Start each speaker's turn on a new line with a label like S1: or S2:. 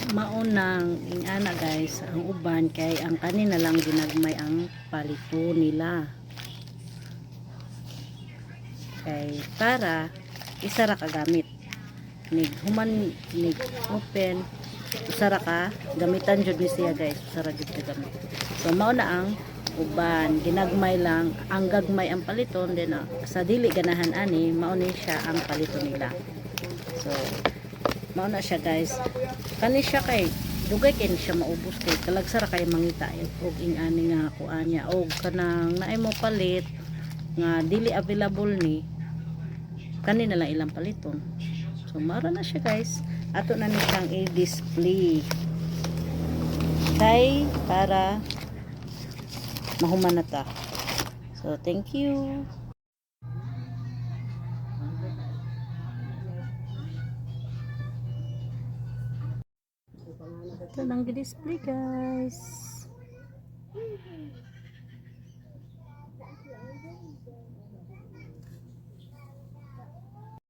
S1: Maunang ingana, guys, ang uban kay ang kanina lang ginagmay ang palito nila. Kay para isa ra ka gamit. Nig human nig open, usa ra ka gamitan jud ni siya, guys, usa ra jud ka gamit. So mao na ang uban, ginagmay lang ang gagmay ang paliton, then sa dili ganahan ani, mao ni siya ang paliton nila. So mao na siya, guys. Kani siya kay dugay kay ni siya maubos kay kalagsa ra kay mangita og ing-ani nga kuan niya, og kanang naay mo palit nga dili available ni kani na lang ilang paliton. So mara na siya, guys. Ato na ni siyang i-display kay para mahuman na ta. So thank you. Ito nang display, guys.